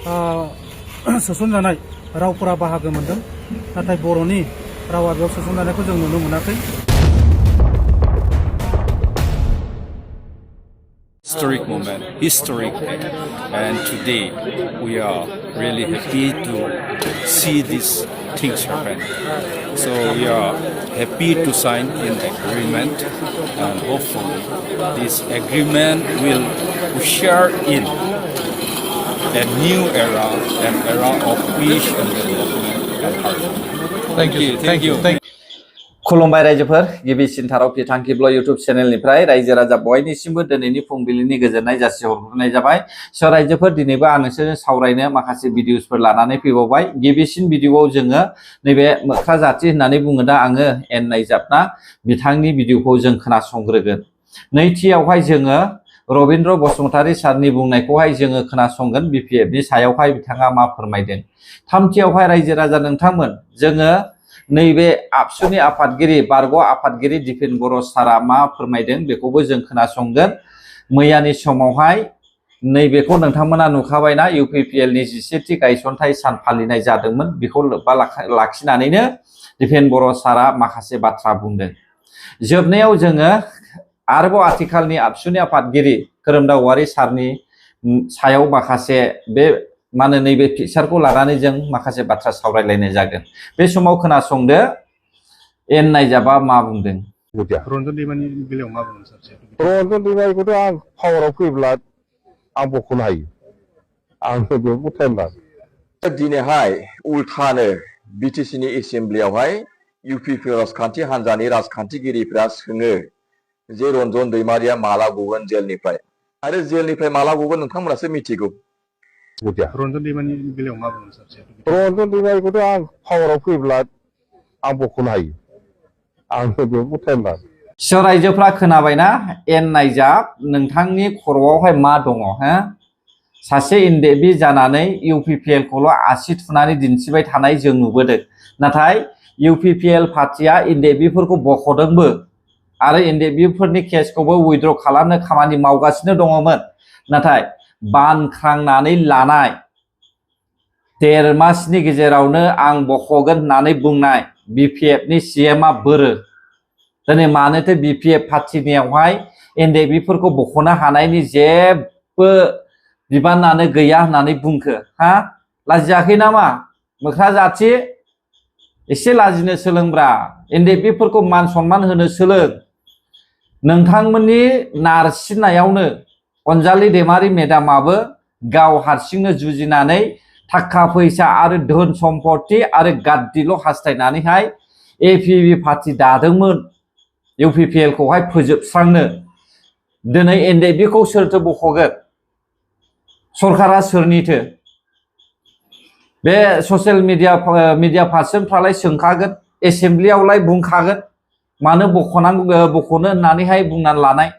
सोसनजानाय रावफोरा बाहागो मोनदों नाथाय बर'नि रावा बेयाव सोसनजानायखौ जों नुनो मोनाखै। Historic moment, historic day, and today we are really happy to see these things happen. So we are happy to sign an agreement, and hopefully this agreement will usher in a new era, an era of peace and development and harmony. Thank you. खुलुमबाय रायजोफोर गिबिसिन थाराव बिथांखि blog इउट्यूब चेनेलनिफ्राय रायजो राजा बयनिसिमबो दिनैनि फुंबिलिनि गोजोननाय जासिहरग्रोनाय जाबाय। स' रायजोफोर दिनैबो आं नोंसोरजों सावरायनो माखासे भिडिअसफोर लानानै फैबावबाय। गिबिसिन भिडिअआव जोङो नैबे मोख्रा जाथि होननानै बुङो दा आङो एन नायजाबना बिथांनि भिडिअखौ जों खोनासंग्रोगोन। नैथियावहाय जोङो रबिन्द्र बसुमतारी सारनि बुंनायखौहाय जोङो खोनासंगोन बिपिएफनि सायावहाय बिथाङा मा फोरमायदों। थामथियावहाय रायजो राजा नोंथांमोन जोङो नैबे आबसुनि आफादगिरि बारग' आफादगिरि दिपेन बर' सारा मा फोरमायदों बेखौबो जों खोनासंगोन। मैयानि समावहाय नैबेखौ नोंथांमोना नुखाबायना इउपिपिएलनि 11थि गायसनथाइ सान फालिनाय जादोंमोन। बेखौ लोब्बा लाखिनानैनो दिपेन बर' सारा माखासे बाथ्रा बुंदों। जोबनायाव जोङो आरोबाव आथिखालनि आबसुनि आफादगिरि खोरोमदाव औवारी सारनि सायाव माखासे बे मा होनो नैबे पिक्सारखौ लानानै जों माखासे बाथ्रा सावरायलायनाय जागोन। बे समाव खोनासंदो एन नायजाबा मा बुंदों। रन्जन दैमारिनि बेलायाव मा बुंगोन सार? रन्जन दैमारिखौथ' आं पावाराव फैब्ला आं बख'नो हायो। आं बेयाव टाइम लानो। दिनैहाय उल्थानो बिटिसिनि एसेम्ब्लियावहाय इउपिपि राजखान्थि हान्जानि राजखान्थिगिरिफ्रा सोङो जे रन्जन दैमारिया माला गगोन जेलनिफ्राय आरो जेलनिफ्राय माला गगोन नोंथांमोनासो मिथिगौ। रन्जन दैमारिनि बेलायाव मा बुंगोन सार? रन्जन दैमारिखौथ' आं पावाराव फैब्ला आं बख'नो हायो। आं बेयाव टाइम लानो। स' रायजोफ्रा खोनाबायना एन नायजाब नोंथांनि खर'आवहाय मा दङ हो? सासे एनडेबि जानानै इउपिपिएलखौल' आसि थुनानै दिन्थिबाय थानाय जों नुबोदों। नाथाय इउपिपिएल पार्टिया एनडेबिफोरखौ बख'दोंबो आरो एनडेबिफोरनि केसखौबो उइथड्र खालामनो खामानि मावगासिनो दङमोन। नाथाय बानख्रांनानै लानाय 1.5 मासनि गेजेरावनो आं बख'गोन होननानै बुंनाय बिपिएफनि सीएमआ बोरो दिनै मानोथो बिपिएफ पार्टिनियावहाय एनडेबिफोरखौ बख'नो हानायनि जेबो बिबानानो गैया होननानै बुंखो हा? लाजियाखै नामा मोख्रा जाथि? एसे लाजिनो सोलोंब्रा। एनडेबिफोरखौ मान सनमान होनो सोलों। नोंथांमोननि नारसिननायावनो अनजालि दैमारि मेदामाबो गाव हारसिंनो जुजिनानै थाखा फैसा आरो धोन सम्पति आरो गाद्दिल' हास्थायनानैहाय एपिबि पार्टि दादोंमोन इउपिपिएलखौहाय फोजोबस्रांनो। दिनै एनडेबिखौ सोरथो बख'गोन? सरकारा सोरनिथो? बे ससियेल मिडिया पार्सनफ्रालाय सोंखागोन, एसेम्ब्लियावलाय बुंखागोन मानो बख'नो होननानैहाय बुंनानै लानाय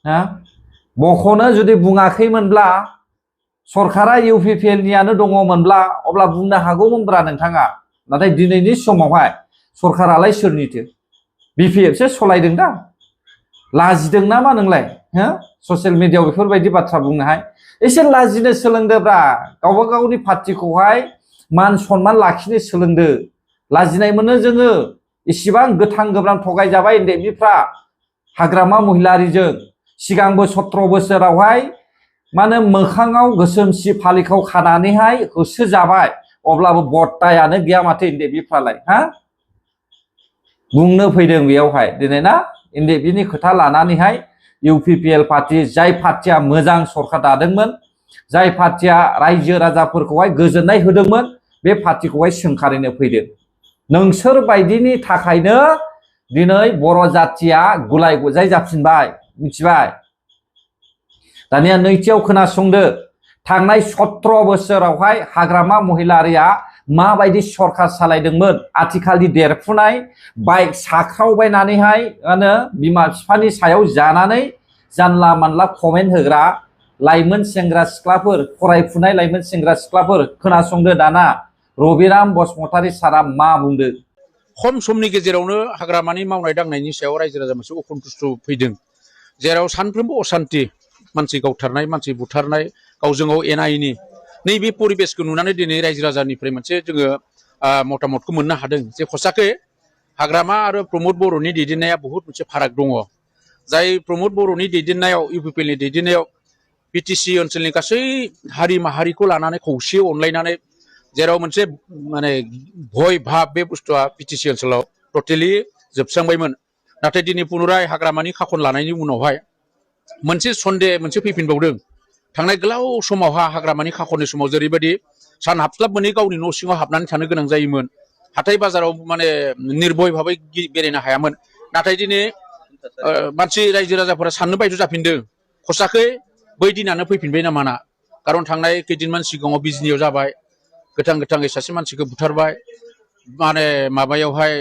हा? बख'नो जुदि बुङाखैमोनब्ला सरकारा इउपिपिएलनियानो दङमोनब्ला अब्ला बुंनो हागौमोनब्रा नोंथाङा। नाथाय दिनैनि समावहाय सरकारालाय सोरनिथो? बिपिएफसो सलायदों दा। लाजिदों नामा नोंलाय हो? ससियेल मिडियायाव बेफोरबायदि बाथ्रा बुंनोहाय एसे लाजिनो सोलोंदोब्रा। गावबा गावनि पार्टिखौहाय मान सनमान लाखिनो सोलोंदो। लाजिनाय मोनो जोङो। इसिबां गोथां गोब्राम थगायजाबाय एनडेबिफ्रा हाग्रामा महिलारिजों। सिगांबो 17 बोसोरावहाय माने मोखाङाव गोसोम सि फालिखौ खानानैहाय होसोजाबाय अब्लाबो बट्टायानो गैया माथो एनडेबिफ्रालाय हा? बुंनो फैदों बेयावहाय दिनै ना एनडेबिनि खोथा लानानैहाय इउपिपिएल पार्टि जाय पार्टिया मोजां सरकार दादोंमोन, जाय पार्टिया रायजो राजाफोरखौहाय गोजोननाय होदोंमोन, बे पार्टिखौहाय सोंखारिनो फैदों। नोंसोर बायदिनि थाखायनो दिनै बर' जाथिया गुलाय गुजाय जाफिनबाय मिथिबाय। दानिया नैथियाव खोनासंदो थांनाय 17 बोसोरावहाय हाग्रामा महिलारिया माबायदि सरकार सालायदोंमोन। आथिखालनि देरफुनाय बाइक साख्रावबायनानैहाय बिमा बिफानि सायाव जानानै जानला मानला कमेन्ट होग्रा लाइमोन सेंग्रा सिख्लाफोर, फरायफुनाय लाइमोन सेंग्रा सिख्लाफोर खोनासंदो दाना रबिराम बसुमतारी सारा मा बुंदों। खम समनि गेजेरावनो हाग्रामानि मावनाय दांनायनि सायाव रायजो राजा मोनसे असन्तुष्ट फैदों, जेराव सानफ्रोमबो असान्ति, मानसि गावथारनाय, मानसि बुथारनाय, गावजों गाव एना एनि नैबे परिबेसखौ नुनानै दिनै रायजो राजानिफ्राय मोनसे जोङो मतामतखौ मोननो हादों जे खसाके हाग्रामा आरो प्रमद बर'नि दैदेननाया बहुत मोनसे फाराग दङ जाय प्रमद बर'नि दैदेननायाव इउपिपिएलनि दैदेननायाव बिटिसि ओनसोलनि गासै हारि माहारिखौ लानानै खौसे अनलायनानै जेराव मोनसे माने भय भाब बे बुस्थुआ बिटिसि ओनसोलाव टटेलि जोबस्रांबायमोन नाथाय दिनै पुनराय हाग्रामानि खाखन लानायनि उनावहाय मोनसे सन्देह मोनसे फैफिनबावदों थांनाय गोलाव समावहा हाग्रामानि खाखननि समाव जेरैबायदि सान हाबस्लाब मोनै गावनि न' सिङाव हाबनानै थानो गोनां जायोमोन हाथाय बाजाराव माने निर्भय भाबै बेरायनो हायामोन नाथाय दिनै मानसि रायजो राजाफोरा साननो बायद' जाफिनदों खसाकै बै दिनानो फैफिनबाय नामा ना खारन थांनाय खैदिनमान सिगाङाव बिजनियाव जाबाय गोथां गोथाङै सासे मानसिखौ बुथारबाय माने माबायावहाय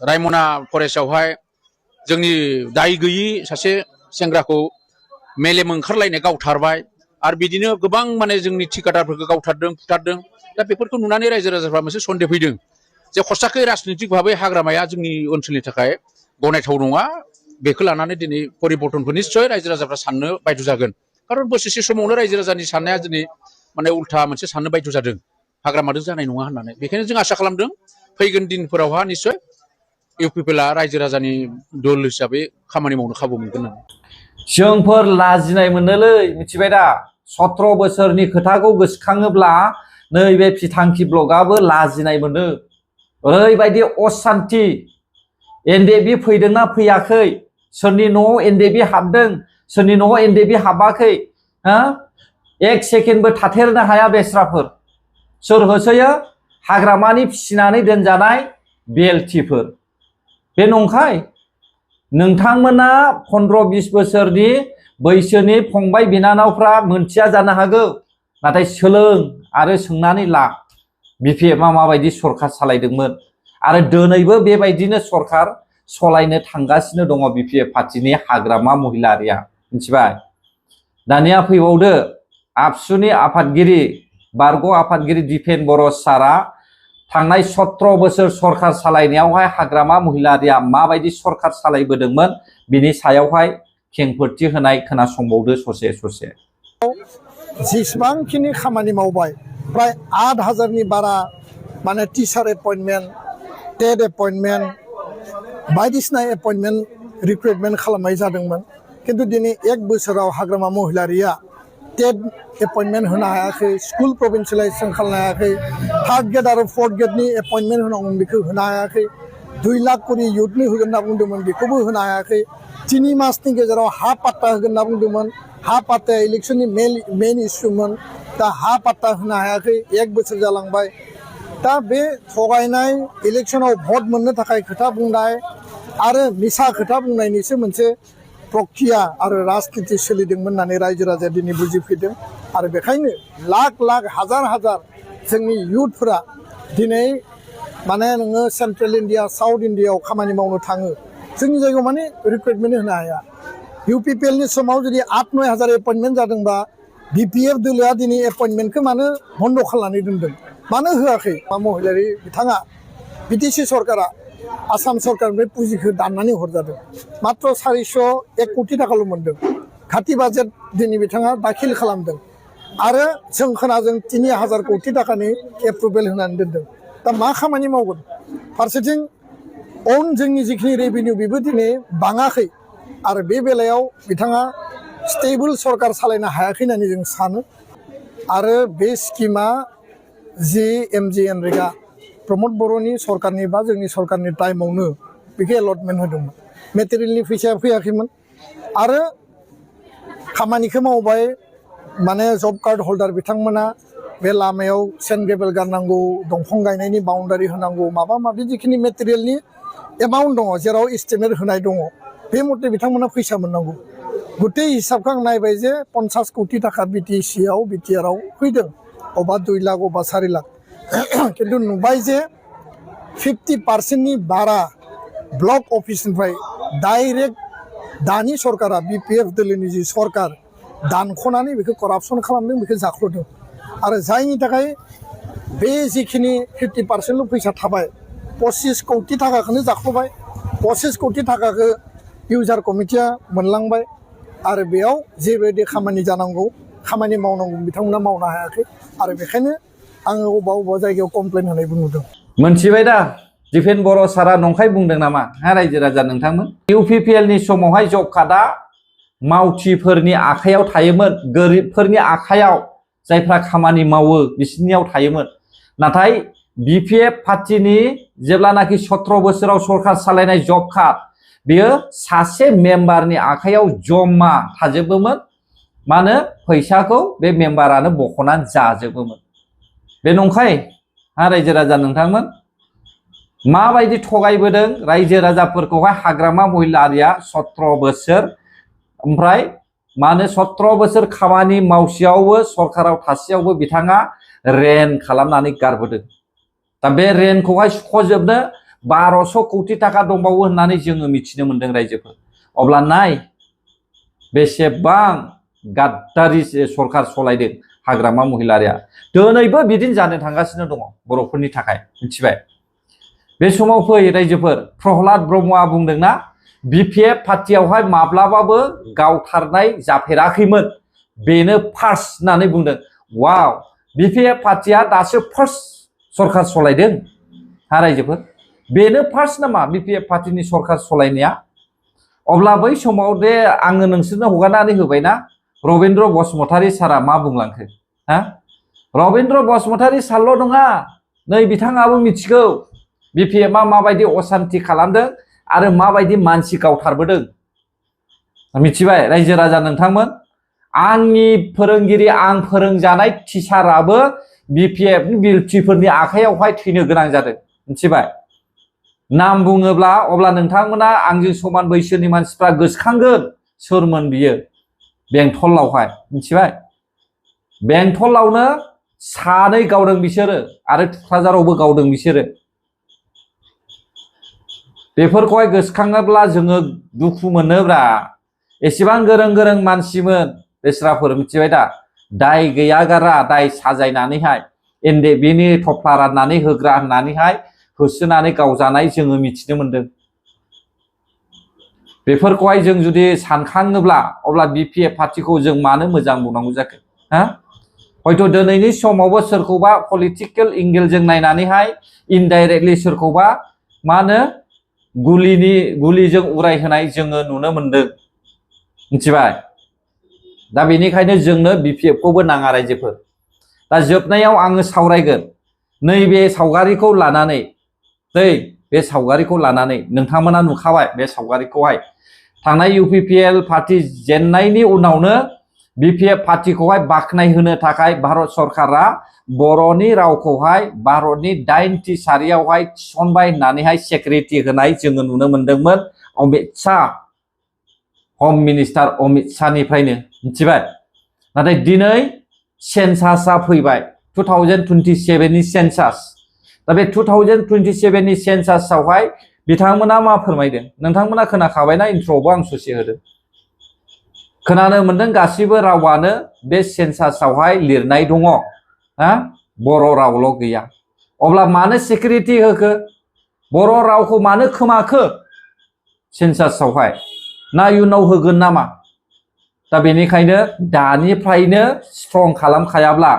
रायमना फरेस्टआवहाय जोंनि दाय गैयि सासे सेंग्राखौ मेलेम ओंखारलायनाय गावथारबाय आरो बिदिनो गोबां माने जोंनि ठिकादारफोरखौ गावथारदों बुथारदों दा बेफोरखौ नुनानै रायजो राजाफ्रा मोनसे सन्देह फैदों जे खसाकै राजनितिक भाबै हाग्रामाया जोंनि ओनसोलनि थाखाय गनायथाव नङा बेखौ लानानै दिनै परिबर्तनखौ निश्चय रायजो राजाफ्रा साननो बायद' जागोन खारन बोसोरसे समावनो रायजो राजानि साननाया दिनै माने उल्था मोनसे साननो बायद' जादों हाग्रामाजों जानाय नङा होननानै बेखायनो जों आसा खालामदों फैगोन दिनफोरावहा निश्चय इउपिपिएलआ रायजो राजानि दल हिसाबै खामानि मावनो खाबु मोनगोन जोंफोर लाजिनाय मोनोलै मिथिबाय दा 17 बोसोरनि खोथाखौ गोसोखाङोब्ला नैबे फिथांखि ब्लकआबो लाजिनाय मोनो ओरैबायदि असान्ति एनडेबि फैदोंना फैयाखै सोरनि न'आव एनडेबि हाबदों सोरनि न'आव एनडेबि हाबाखै हा एक सेकेन्डबो थाथेरनो हाया बेस्राफोर सोर होसोयो हाग्रामानि फिसिनानै दोनजानाय बेलथिफोर बे नंखाय नोंथांमोना 15-20 बोसोरनि बैसोनि फंबाय बिनानावफ्रा मोनथिया जानो हागौ नाथाय सोलों आरो सोंनानै ला बिपिएफआ माबायदि सरखार सालायदोंमोन आरो दिनैबो बेबायदिनो सरखार सलायनो थांगासिनो दङ बिपिएफ पार्टिनि हाग्रामा महिलारिया मिथिबाय दानिया फैबावदो आबसुनि आफादगिरि बारग' आफादगिरि दिपेन बर' सारा थांनाय 17 बोसोर सरखार सालायनायावहाय हाग्रामा महिलारिया माबायदि सरखार सालायबोदोंमोन बिनि सायावहाय खेंफोरथि होनाय खोनासंबावदो ससे जेसेबांखिनि खामानि मावबाय प्राय 8,000नि बारा माने टिचार एपइन्टमेन्ट टेट एपइन्टमेन्ट बायदिसिना एपइन्टमेन्ट रिक्रुटमेन्ट खालामनाय जादोंमोन किन्तु दिनै 1 बोसोराव हाग्रामा महिलारिया टेट एपइन्टमेन्ट होनो हायाखै स्कुल प्रभिन्सियेलाइजेसन खालामनो हायाखै 3rd ग्रेड आरो 4th ग्रेडनि एपइन्टमेन्ट होनांगौमोन बेखौ होनो हायाखै 2 लाख कोटी युथनि होगोन होनना बुंदोंमोन बेखौबो होनो हायाखै 3 मासनि गेजेराव हा पाट्टा होगोन होनना बुंदोंमोन हा पाट्टाया इलेक्सननि मेन इस्युमोन दा हा पाट्टा होनो हायाखै 1 बोसोर जालांबाय दा बे थगायनाय इलेक्सनाव भट मोननो थाखाय खोथा बुंनाय आरो मिसा खोथा बुंनायनिसो मोनसे प्रक्रिया आरो राजनीति सोलिदोंमोन होननानै रायजो राजाया दिनै बुजिफैदों आरो बेखायनो लाख लाख हाजार हाजार जोंनि युथफोरा दिनै माने नोङो सेन्ट्रेल इन्डिया साउथ इन्डियायाव खामानि मावनो थाङो जोंनि जायगायाव माने रिक्रुटमेन्ट होनो हाया इउपिपिएलनि समाव जुदि 8-9 हाजार एपइन्टमेन्ट जादोंबा बिपिएफ दोलोआ दिनै एपइन्टमेन्टखौ मानो बन्द खालामनानै दोनदों मानो होआखै महिलारि बिथाङा बिटिसि सरकारा आसाम सरकारनिफ्राय पुजिखौ दाननानै हरजादों मात्र 401 कोटी थाखाल' मोनदों घाटि बाजेट दिनै बिथाङा दाखिल खालामदों आरो जों खोनाजों 3,000 कोटी थाखानि एप्रुभेल होनानै दोनदों दा मा खामानि मावगोन फारसेथिं अन जोंनि जिखिनि रेभिनिउ बेबो दिनै बाङाखै आरो बे बेलायाव बिथाङा स्टेबल सरकार सालायनो हायाखै होननानै जों सानो आरो बे स्किमा जि एमजिएनरेगा प्रमद बर'नि सरकारनि बा जोंनि सरकारनि टाइमावनो बेखौ एलटमेन्ट होदोंमोन मेटेरियेलनि फैसाया फैयाखैमोन आरो खामानिखौ मावबाय माने जब कार्ड हल्डार बिथांमोना बे लामायाव सेन्ट ग्रेभेल गारनांगौ दंफां गायनायनि बाउन्डारि होनांगौ माबा माबि जिखिनि मेटेरियेलनि एमाउन्ट दङ जेराव एस्टिमेट होनाय दङ बे मथे बिथांमोना फैसा मोननांगौ गुटे हिसाबखौ आं नायबाय जे 50 कोटी थाखा बिटिसिआव बिटिआरआव फैदों अबा 2 लाख अबा 4 लाख किन्तु नुबाय जे 50% बारा ब्लक अफिसनिफ्राय डाइरेक्ट दानि सरकारा बिपिएफ दोलोनि जि सरकार दानख'नानै बेखौ करापसन खालामदों बेखौ जाख्ल'दों आरो जायनि थाखाय बे जिखिनि 50%ल' फैसा थाबाय 25 कोटी थाखाखौनो जाख्ल'बाय 25 कोटी थाखाखौ इउजार कमिटिया मोनलांबाय आरो बेयाव जेबायदि खामानि जानांगौ खामानि मावनांगौ बिथांमोना मावनो हायाखै आरो बेखायनो आङो अबेबा जायगायाव कमप्लेन होनायबो नुदों। मोनथिबाय दा दिफेन बर' सारा नंखाय बुंदों नामा हा रायजो राजा नोंथांमोन? UPPL नि समावहाय जब कार्डआ मावथिफोरनि आखायाव थायोमोन, गोरिबफोरनि आखायाव, जायफ्रा खामानि मावो बिसोरनियाव थायोमोन। नाथाय BPF पार्टीनि जेब्लानाखि 17 बोसोराव सरकार सालायनाय जब कार्ड बेयो सासे मेम्बारनि आखायाव जमा थाजोबोमोन। मानो फैसाखौ बे मेम्बारानो बख'नानै जाजोबोमोन। बे नंखाय हा रायजो राजा नोंथांमोन? माबायदि थगायबोदों रायजो राजाफोरखौहाय हाग्रामा महिलारिया 17 बोसोर ओमफ्राय मानो 17 बोसोर खामानि मावसेयावबो सरकाराव थासेयावबो बिथाङा रेन खालामनानै गारबोदों। दा बे रेनखौहाय सुख'जोबनो 1200 कोटी थाखा दंबावो होननानै जोङो मिथिनो मोनदों रायजोफोर। अब्ला नाय बेसेबां गाद्दारि सरकार सलायदों हाग्रामा महिलारिया। दिनैबो बिदिनो जानो थांगासिनो दङ बर'फोरनि थाखाय मिथिबाय। बे समाव फै रायजोफोर, प्रहलाद ब्रह्मआ बुंदोंना BPF पार्टीयावहाय माब्लाबाबो गावथारनाय जाफेराखैमोन, बेनो फार्स्ट होननानै बुंदों। वाव, BPF पार्टीया दासो फार्स्ट सरकार सलायदों हा रायजोफोर? बेनो फार्स्ट नामा BPF पार्टीनि सरकार सलायनाया? अब्ला बै समाव दे आङो नोंसोरनो हगारनानै होबायना रबीन्द्र बसुमतारी सारा मा बुंलांखो हा? रबीन्द्र बसुमतारी सारल' नङा, नै बिथाङाबो मिथिगौ BPFआ माबायदि असान्ति खालामदों आरो माबायदि मानसि गावथारबोदों। मिथिबाय रायजो राजा नोंथांमोन? आंनि फोरोंगिरि, आं फोरोंजानाय टिचाराबो BPF बिलटिफोरनि आखायावहाय थैनो गोनां जादों। मिथिबाय? नाम बुङोब्ला अब्ला नोंथांमोना आंजों समान बैसोनि मानसिफ्रा गोसोखांगोन सोरमोन बियो। बेंटलावहाय मिथिबाय? बेंटलावनो 2 गावदों बिसोरो आरो थुक्राझारावबो गावदों बिसोरो। बेफोरखौहाय गोसोखाङोब्ला जोङो दुखु मोनोब्रा। एसेबां गोरों गोरों मानसिमोन बेस्राफोर मिथिबाय दा? दाय गैयागारा दाय साजायनानैहाय NDBनि थफ्ला राननानै होग्रा होननानैहाय होसोनानै गावजानाय जोङो मिथिनो मोनदों। बेफोरखौहाय जों जुदि सानखाङोब्ला अब्ला BPF पार्टीखौ जों मानो मोजां बुंनांगौ जाखो हा? हयथ' दिनैनि समावबो सोरखौबा पलिटिकेल एंगेलजों नायनानैहाय इनडाइरेक्टलि सोरखौबा मा होनो गुलिजों उरायहोनाय जोङो नुनो मोनदों। मिथिबाय? दा बेनिखायनो जोंनो BPFखौबो नाङा रायजोफोर। दा जोबनायाव आङो सावरायगोन नैबे सावगारिखौ लानानै, बे सावगारिखौ लानानै नोंथांमोना नुखाबाय बे सावगारिखौहाय। थांनाय UPPL पार्टी जेननायनि उनावनो BPF पार्टीखौहाय बाख्नायहोनो थाखाय भारत सरकारा बर'नि रावखौहाय भारतनि 8 सारियावहाय थिसनबाय होननानैहाय सेक्रेटारि होनाय जोङो नुनो मोनदोंमोन अमित शाह, हम मिनिस्टार अमित शाहनिफ्रायनो। मिथिबाय? नाथाय दिनै सेन्सासआ फैबाय 2027 नि सेन्सास। दा बे 2027 नि सेन्सासआवहाय बिथांमोना मा फोरमायदों नोंथांमोना खोनाखाबायना? इन्ट्र'आवबो आं ससे होदों। खोनानो मोनदों गासिबो रावानो बे सेन्सासआवहाय लिरनाय दङ हा? बर' रावल' गैया। अब्ला मानो सिकिउरिटि होखो? बर' रावखौ मानो खोमाखो सेन्सासआवहाय? ना इयुनाव होगोन नामा? दा बेनिखायनो दानिफ्रायनो स्ट्रं खालामखायाब्ला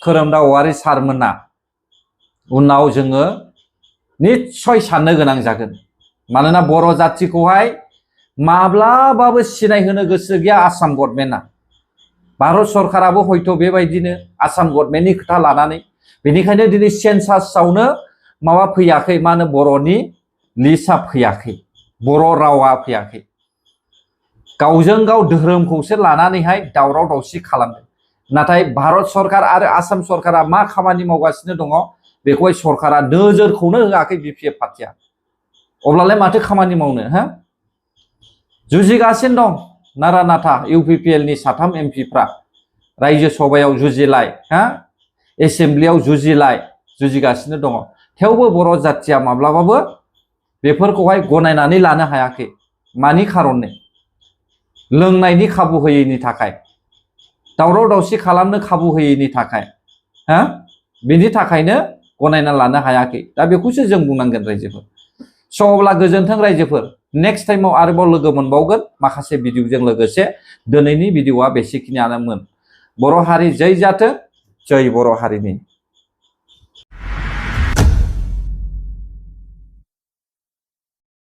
खोरोमदाव औवारि सारमोना उनाव जोङो निस्सय साननो गोनां जागोन। मानोना बर' जाथिखौहाय माब्लाबाबो सिनायहोनो गोसो गैया आसाम गभर्नमेन्टआ। भारत सरकाराबो हयथ' बेबायदिनो आसाम गभर्नमेन्टनि खोथा लानानै। बेनिखायनो दिनै सेन्सासआवनो माबा फैयाखै, मा होनो बर'नि लिस्टआ फैयाखै, बर' रावा फैयाखै। गावजों गाव धोरोमखौसो लानानैहाय दावराव दावसि खालामदों। नाथाय भारत सरकार आरो आसाम सरकारा मा खामानि मावगासिनो दङ बेखौहाय सरकारा नोजोरखौनो होआखै BPF पार्टीया। अब्लालाय माथो खामानि मावनो हा? जुजिगासिनो दं नारा नाथा UPPL नि 3 MPफ्रा रायजो सभायाव जुजिलाय हा? एसेम्ब्लियाव जुजिगासिनो दङ। थेवबो बर' जाथिया माब्लाबाबो बेफोरखौहाय गनायनानै लानो हायाखै। मानि खारननै? लोंनायनि खाबु होयैनि थाखाय, दावराव दावसि खालामनो खाबु होयैनि थाखाय हा? बेनि थाखायनो गनायना लानो हायाखै। दा बेखौसो जों बुंनांगोन रायजोफोर। स' अब्ला गोजोन्थों रायजोफोर। नेक्स्ट टाइमाव आरोबाव लोगो मोनबावगोन माखासे भिडिअजों लोगोसे। दिनैनि भिडिअआ बेसेखिनियानोमोन। बर' हारि जै जाथों जै बर' हारिनि।